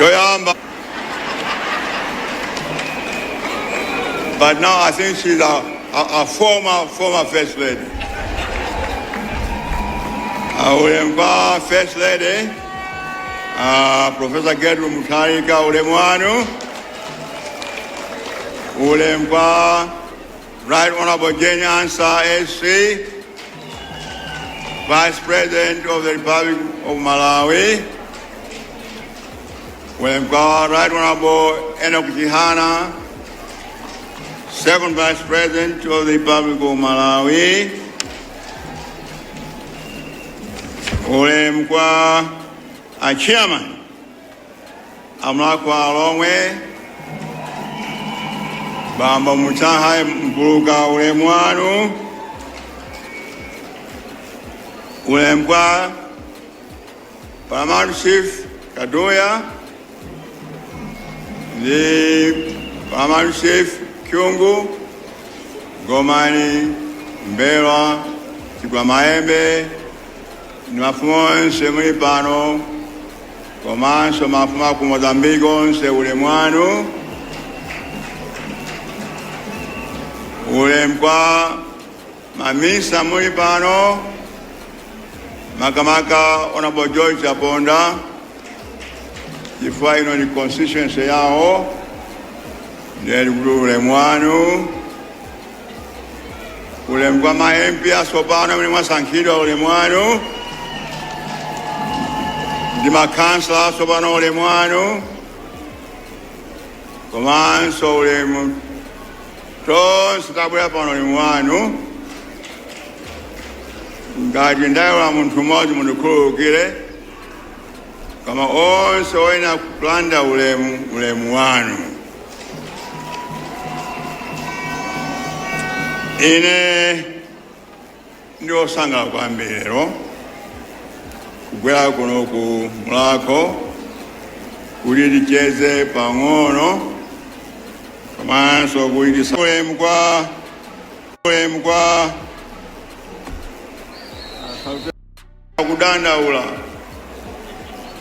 Choyamba. But now I think she's a former First Lady. Ulemu kwa First Lady, Professor Gertrude Mutharika, ulemu wanu. Ulemu kwa Right Honorable Jane Ansah SC, Vice President of the Republic of Malawi. Ulemu kwa Right Honorable Enoch Chihana, Second Vice President of the Republic of Malawi. Ulemu kwa a Chairman a Mulhako wa Alhomwe, Bambo Mutahai Mpuluka, ulemu wanu. Ulemu kwa Paramount Chief Kaduya ndi Paramount Chief Kyungu, Gomani, Mbelwa, Chigwamaembe ndi mafumu onse muli pano, komanso mafumu aku Mozambique onse, ulemu wanu. Ulemu kwa maminista muli pano, makamaka Honorable George Chaponda, chifukwa ino ndi constituency yawo, ndiye ndikuti ulemu wanu. Ulemu kwa ma MP atsopano amene mwasankhidwa, ulemu wanu, ndi makhansala atsopano, ulemu wanu, komanso ulemu tonse tabwera pano, ulemu wanu. Ngati ndayiwala munthu mmodzi, mundikhululukire, koma onse oyenera kulandira ulemu, ulemu wanu. Ine ndi osangalala kwambiri lero kubwera kuno ku Mulhako kuti ticheze pang'ono, komanso kuti ulemu kwa kudandaula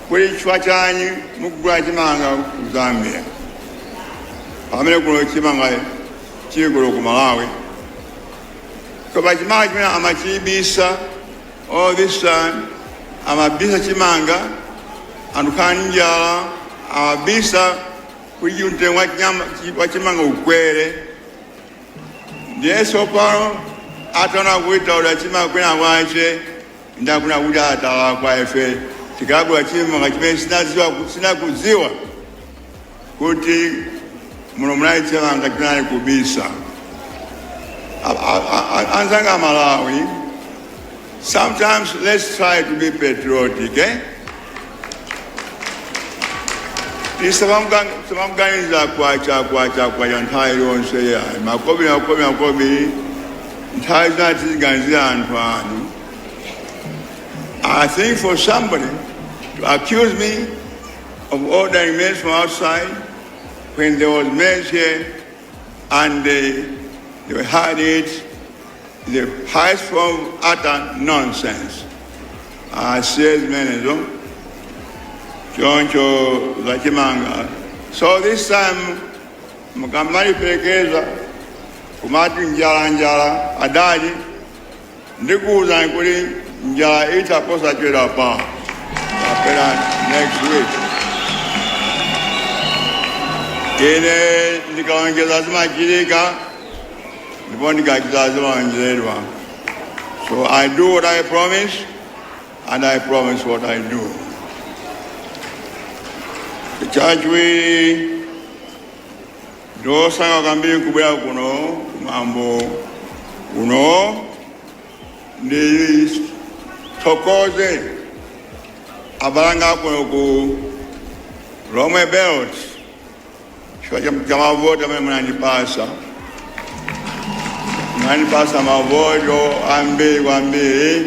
kuti chifukwa chani mukugula chimanga ku Zambia pamene kuno chimanga chili kuno ku Malawi. Koma chimanga chimene amachibisa all this time, amabisa chimanga anthu khala ndi njala, amabisa kuti mtengo wa chimanga ukwere. Ndiye tsopano ataona kuti taoda chimanga kwina kwache, ndakunena kuti atalakwa ife tikagula chimanga chimene sinakudziwa kuti muno munali chimanga chinali kubisa. Anzanga Malawi, sometimes let's try to be patriotic, eh? Tisamaganiza kwacha kwacha kwacha nthawi yonse yayi, makobiri makobiri makobiri. Nthawi zina tiziganizira anthu anu. I think for somebody to accuse me of ordering maize from outside when there was maize here and they had it, the highest form of utter nonsense. Asiye zimenezo choncho zachimanga. So this time mukamaliperekeza kumati njala njala, adadi, ndikuwuzani kuti njala itha posachedwa pa kapena next week. Ine ndikalonjeza zimachitika, ndipo ndikachita zimalonjezedwa. So I do what I promise and I promise what I do. Chachiwiri, ndosanga kwambiri kubwera kuno kumwambo uno, ndithokoze abale anga kuno ku Lomwe Belt chifukwa cha mavoti amene munandipasa. Munandipasa mavoti ambiri kwambiri,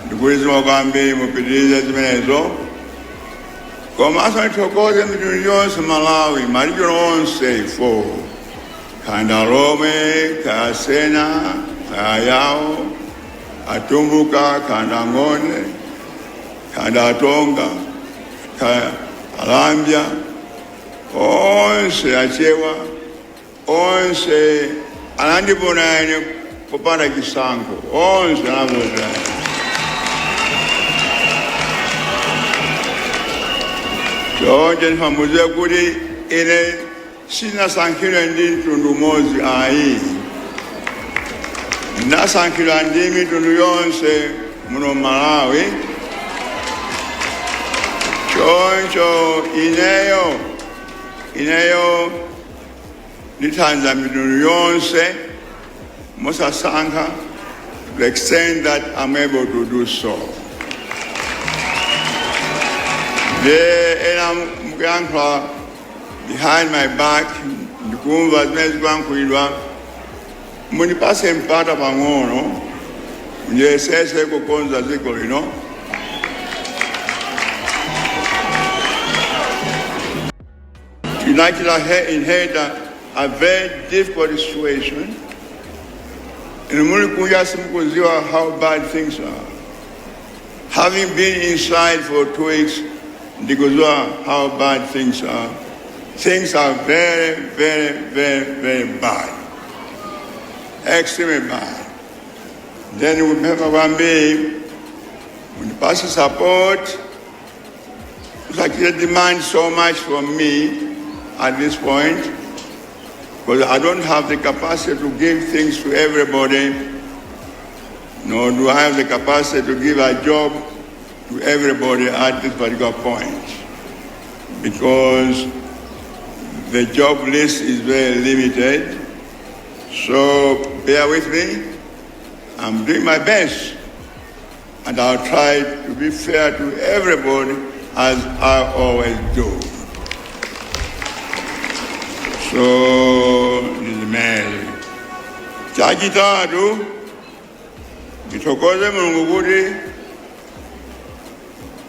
ndikuti zikomo kwambiri, mupitirize zimenezo. Komanso ndithokoze mitundu yonse Malawi, ma region onse 4, kaya ndi Alomwe, kaya Asena, kaya Ayao, Atumbuka, kaya ndi Angoni, kaya ndi Atonga, kaya Alambya, onse Achewa, onse anandivotera ine popanda chisankho, onse anavotera ine. Choncho ndimamuuza kuti ine sinasankhidwe ndi mtundu umodzi ayi, ndinasankhidwa ndi mitundu yonse muno Malawi. Choncho ineyo ndithandiza mitundu yonse mosasankha, to the extent that I'm able to do so. Nde ena mukuyankhula behind my back, ndikumva zimene zikuyankhulidwa. Mundipase mpata pang'ono, ndiyesese kukonza dziko lino. Tinachita inherit a very difficult situation. Inu muli kunja simukudziwa how bad things are. Having been inside for 2 weeks, ndikudziwa how bad things are. Things are very, very, very, very bad, extremely bad. Then kupempha kwambiri, mundipase support. Usachite demand so much from me at this point, because I don't have the capacity to give things to everybody, nor do I have the capacity to give a job to everybody at this particular point, because the job list is very limited. So bear with me. I'm doing my best, and I'll try to be fair to everybody as I always do. So ndizimene. Chachitatu, ndithokoze Mulungu kuti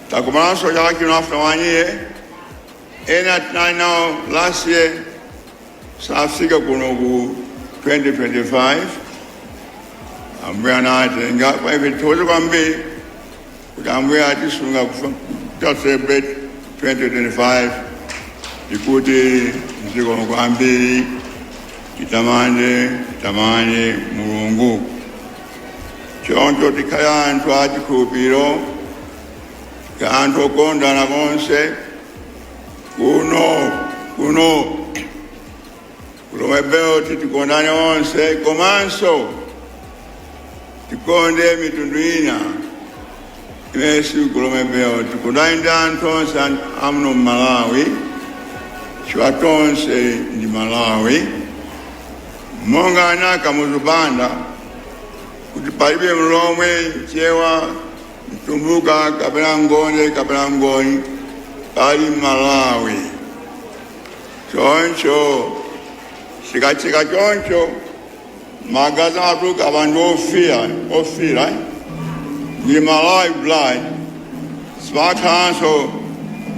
takumananso chaka chino after one year. Ena tinali nawo last year safika kuno ku 2025, Ambuye anatenga. Kwa ife tithokoze kwambiri kuti Ambuye atisunga kuta celebrate 2025. Ikuti zikomo kwambiri, titamande, titamande Mulungu. Choncho tikhale anthu achikhulupiriro, tikhale anthu okondana konse kuno ku Lomwe Belt. Tikondane onse, komanso tikonde mitundu ina imene sili ku Lomwe Belt. Tikondane ndi anthu onse amuno Malawi, chifukwa tonse ndi Malawi. Monga ana Kamuzu Banda kuti palibe Mlomwe, Mchewa, Mtumbuka kapena Ngonde kapena Ngoni, pali Malawi. Choncho chikachika choncho, magazi amatuluka abantu ofira ndi Malawi blood. Simakhalanso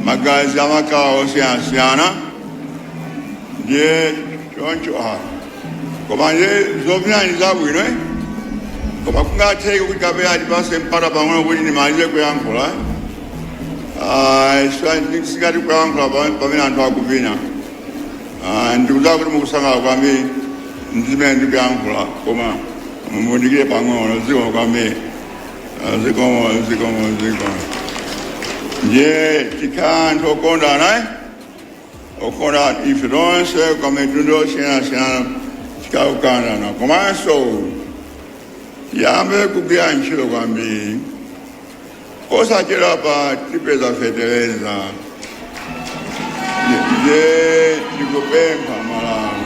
magazi amakhala osiyanasiyana. Ndiye choncho ayi, koma ndiye zovina ndi zabwino, eh? Koma kungatheke kuti kapena tipase mpata pang'ono kuti ndimalize kuyankhula. Singati kuyankhula pamene anthu akuvina. Ndikudziwa kuti mukusangalala kwambiri ndimene ndikuyankhula, koma mundikire pang'ono. Zikomo kwambiri. Zikomo, zikomo, zikomo. Ndiye tikhala anthu okondana, eh? Okondana ife tonse kwa mitundu osiyanasiyana, tikakukandana. Komanso tiyambe kugwira ntchito kwambiri. Posachedwa pa tipeza fetereza. Ndiye ndikupempha Malawi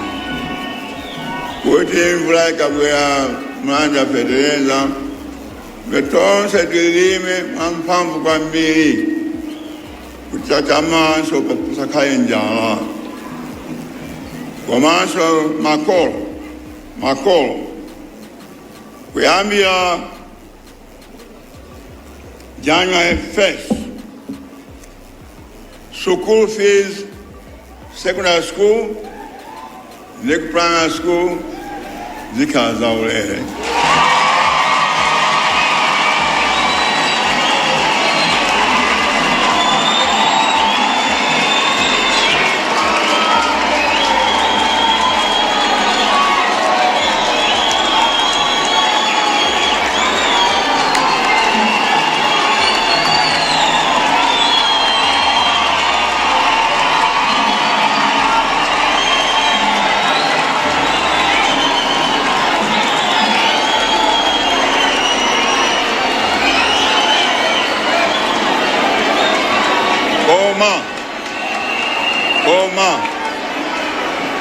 kuti mvula ikabwera, mlanda fetereza, tonse tilime mwamphamvu kwambiri kuti chamawanso pasakhale njala. Komanso makolo, kuyambira January 1st, school fees, secondary school ndi primary school, zikhala zaulere.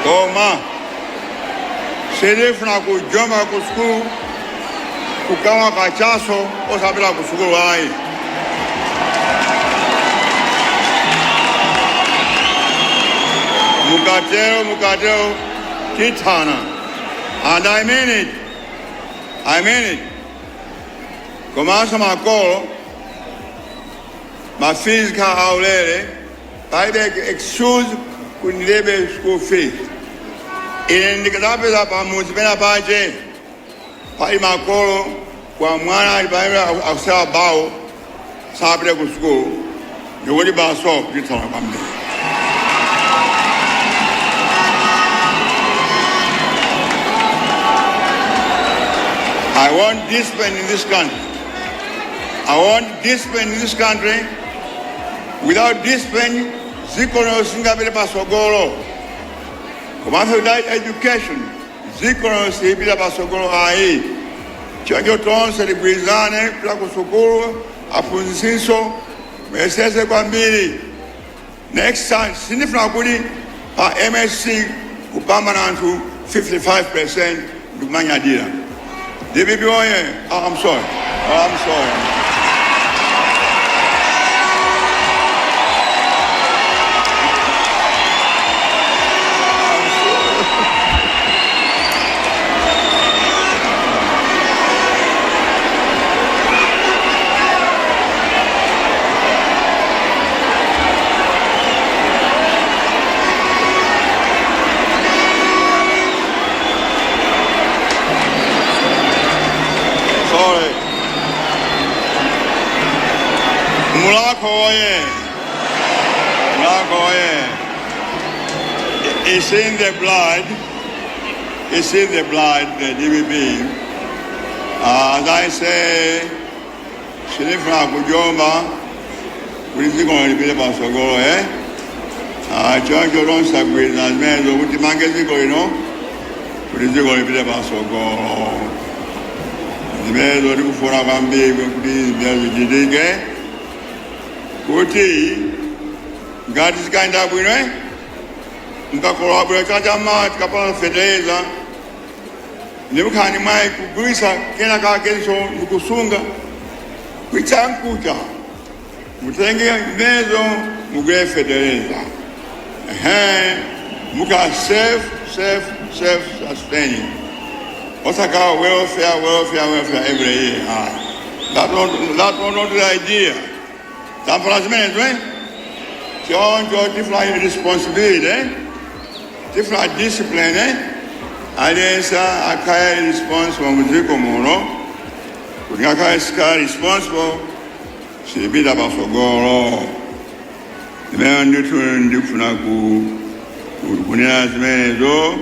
Koma sindifuna kujomba ku sukulu, kukamwa kachaso osapita ku sukulu ayi. Mukatero tithana, and I mean it, I mean it. Komanso makolo, ma fees ka aulere, palibe excuse kuti ndilibe school fees. Ine ndikadzapeza pamudzi pena pache pali makolo kwa mwana ali pamene akusewera bawo sapita ku sukulu, ndikuti baso tithana kwambiri. I want discipline in this country. I want discipline in this country. Without discipline, dziko lino singapite pasogolo. Komanso without education, dziko lino silipita pasogolo ayi. Choncho tonse tigwirizane kupita ku sukulu, aphunzitsinso muyesese kwambiri. Next time, sindifuna kuti pa MSCE kupambana anthu 55% ndikumanyadira. DPP oye! Oh, I'm sorry. Oh, I'm sorry. Sorry. Mulhako oye! Mulhako oye! It's in the blood. It's in the blood, the DPP. As I say, sindifuna kujomba kuti dziko lipite patsogolo, eh? Ah, choncho tonse tagwirizana zimenezo kuti timange dziko lino kuti dziko lipite patsogolo. Zimenezo tikufuna kwambiri kuti zimenezo zichitike, kuti ngati zikayenda bwino, eh? Mukakolola bwino chaka chamawa, tikapata fetereza ndimukhala ndi mwayi kugulitsa kena kakenso ndikusunga kucha nkucha, mutenge zimenezo mugule fetereza, ehe, muka self sustaining, osakhala welfare, welfare, welfare every year. Ah, that not the idea. Tamvana zimenezo, eh? Choncho tifuna responsibility, eh? Tifuna discipline, eh? Aliyense akhale responsible mudziko muno, kuti ngakhale sikhala responsible sipita patsogolo. Zimene ndithu ndikufuna kunena zimenezo.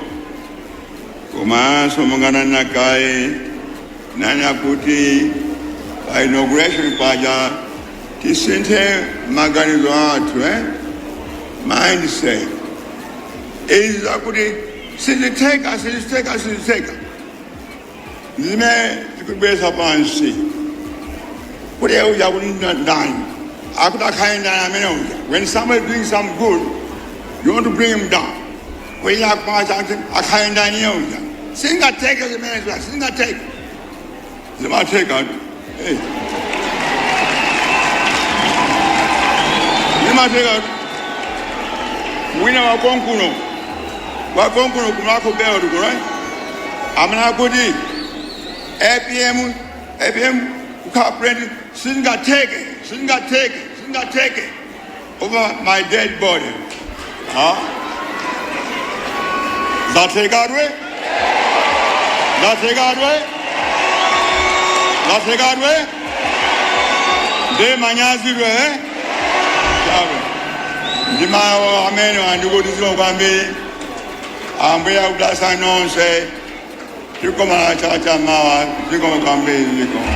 Komanso monga nanena kale, nanena kuti pa inauguration paja tisinthe maganizo athu, eh? Mindset izi zakuti sizitheka, sizitheka, sizitheka, zimene zikubweza pansi kuti uja kuti ndani akuti akhale ndani amene uja. When somebody doing some good, you want to bring him down. Kuti akupanga chakuti akhale ndani iye uja, singatheke zimenezo, singatheke. Zimatheka, hey. Zimatheka. Wina wakonkuno ku Mulhako Belt kuno amene akuti APM, APM kukhala president singatheke, singatheke, singatheke, over my dead body. Ah, zathekadwe, zathekadwe, zathekadwe, nde manyazidwe, eh? Chabe ndi mawu amene andikuti zikomo kwambiri. Ambuye akudalitseni nonse. Tikomana chaka chamawa. Zikomo kwambiri, zikomo.